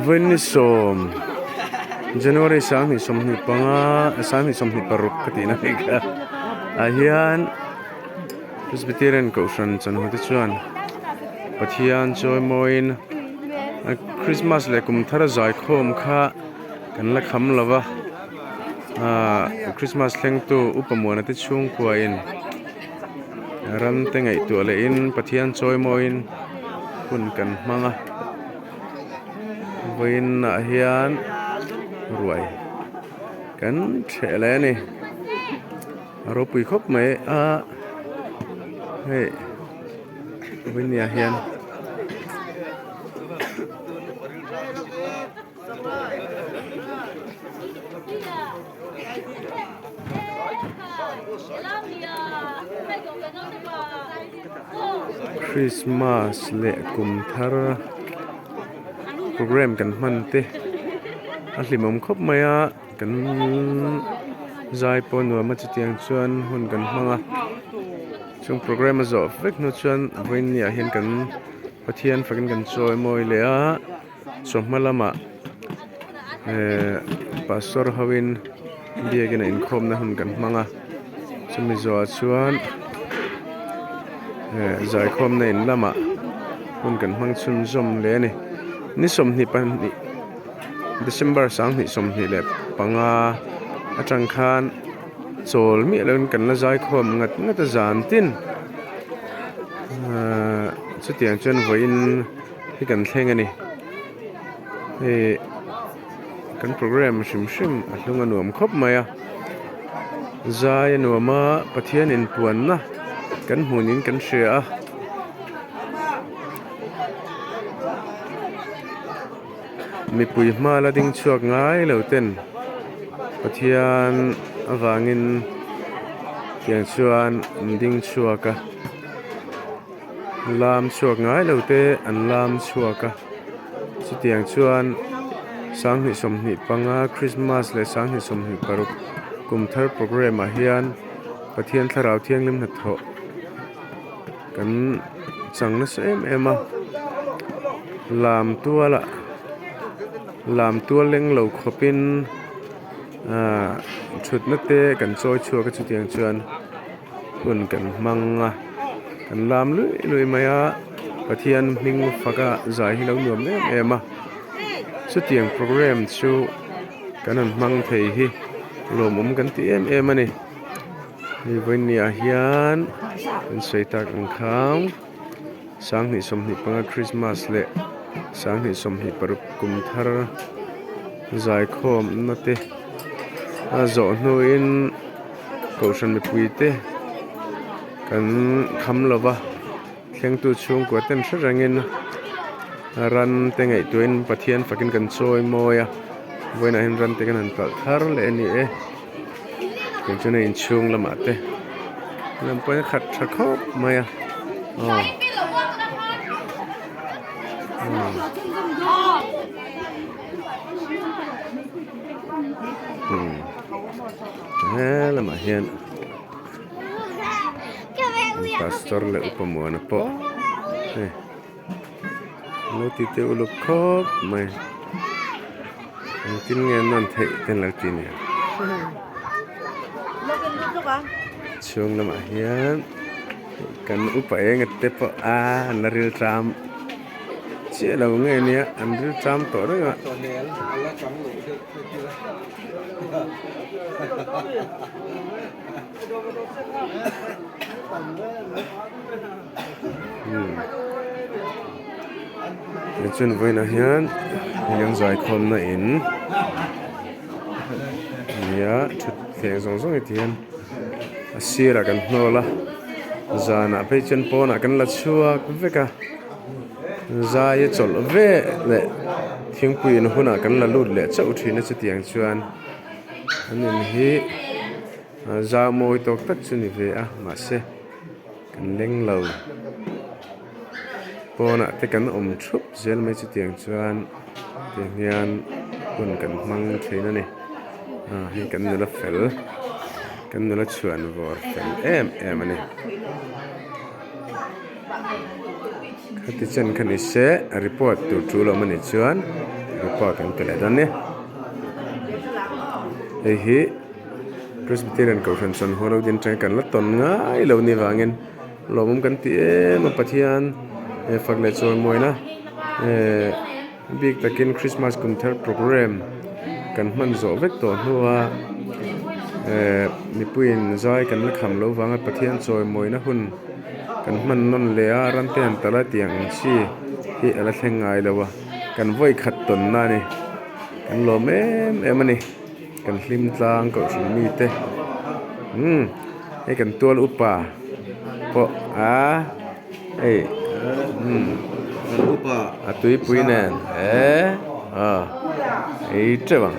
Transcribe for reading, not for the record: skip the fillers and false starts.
Vawiin ni sawm January 2025 2026 ka tihna a nih kha ah hian Presbyterian kohhran chanho te chuan Pathian chawi mawiin Christmas leh kum thar zaikhawm kha kan la kham lo va ahh Christmas thlengtu upa muana te chhungkua in. Ram te ngaihtuah leh in Pathian chawi mawiin hun kan hmang a vawiin ah hian ruai kan ṭheh leh a ni a ropui khawp mai a hei vawiin ni ah hian. Christmas leh kum thar programme kan hman te a hlimawm khawp mai a kan zai pawh nuam a chutiang chuan hun kan hmang a chung programme a zawh vek hnu chuan vawiin ni ah hian kan Pathian fakin kan chawi mawi leh a. Chawhma lamah ehh pastor hoin biakin a inkhawmna hun kan hmang a chumi zawhah chuan ehh zaikhawmna in lamah hun kan hmang chhunzawm leh a ni ni 22 December 2025 atang khan chawl miah loin kan la zaikhawm ngat ngat a zan tin ahh chutiang chuan vawiin. Hi kan thleng a ni hei kan programme hrim hrim a hlung a nuam khawp mai a zai a nuam a Pathian inpuanna kan hmuh niin kan hria a. Mipui hma la ding chhuak ngai lo ten Pathian avangin tiang chuan an ding chhuak a. Lam chhuak ngai lo te an lam chhuak a chutiang chuan 2025 Christmas leh 2026 kum thar programme ah hian Pathian thlarau thianghlim hnathawh kan chang nasa em em a lam tual ah lam tual leng lo khawp in ahh thutna te kan chawi chhuak a chutiang chuan. Hun kan hmang a kan lam luih luih mai a Pathian hming fak a zai hi lo nuam em em a chutiang programme chu kan han hmang thei hi lawmawm kan ti em em a ni hei vawiin ah hian kan sawi tak ang khang 2025 Christmas leh 2026 kum thar zaikhawm na te a zawh hnuin. Kohhran mipui te kan kham lo va thlengtu chhungkua ten hre rengin ran te ngaihtuahin Pathian fakin kan chawi mawi a vawiinah hian ran te kan han kalh thar leh a ni e kei chuan a inchhung lamah te lam pawhin a khat tha khawp mai a aw. He lamah hian pastor leh upa muana pawh hei an lo ti teh uluk khawp mai engtin nge an rawn theih te an lo ti nia chhung lamah hian kan upa eng te pawh a an la ril tram. Chiah lo nge nia an ril cham tawh reng a. Tichuan vawiinah hian heng zaikhawmna in nia thutthleng zawng zawng hi tihian a sirah kan hnawl a zanah phei chuan pawnah kan la chhuak vek a. Zai a chawlh ve leh thingpui in hunah kan la lut leh chauh thin a chutiang chuan an in hi zau mawi tawk tak chu ni ve a mahse kan leng lo pawnah te kan awm thup zel mai chutiang chuan tiang hian hun kan hmang thin a ni ah hei kan nula fel kan nula chhuan vawr fel em em a ni. Khati chen kha ni se report tur tul awm a nih chuan report an pe leh dawn nia. Hei hi Presbyterian Kohhran Chawnhaw lo din atanga kan la tawn ngai lo ni vangin lawmawm kan ti em a Pathian fak leh chawimawi eh bik takin Christmas kum thar programme kan hman zawh vek tawh hnua eh mipuiin zai kan la kham loh vanga Pathian chawimawina hun kan hman nawn leh a ram te han talh a tiang ang chi hi a la thleng ngai lo a kan vawi khat tawnna a ni kan lawm em em a ni kan hlim tlang kohhran mite umm hei kan tual upa pawh a hei umm a tuipui nen eee aw ei teuh ang.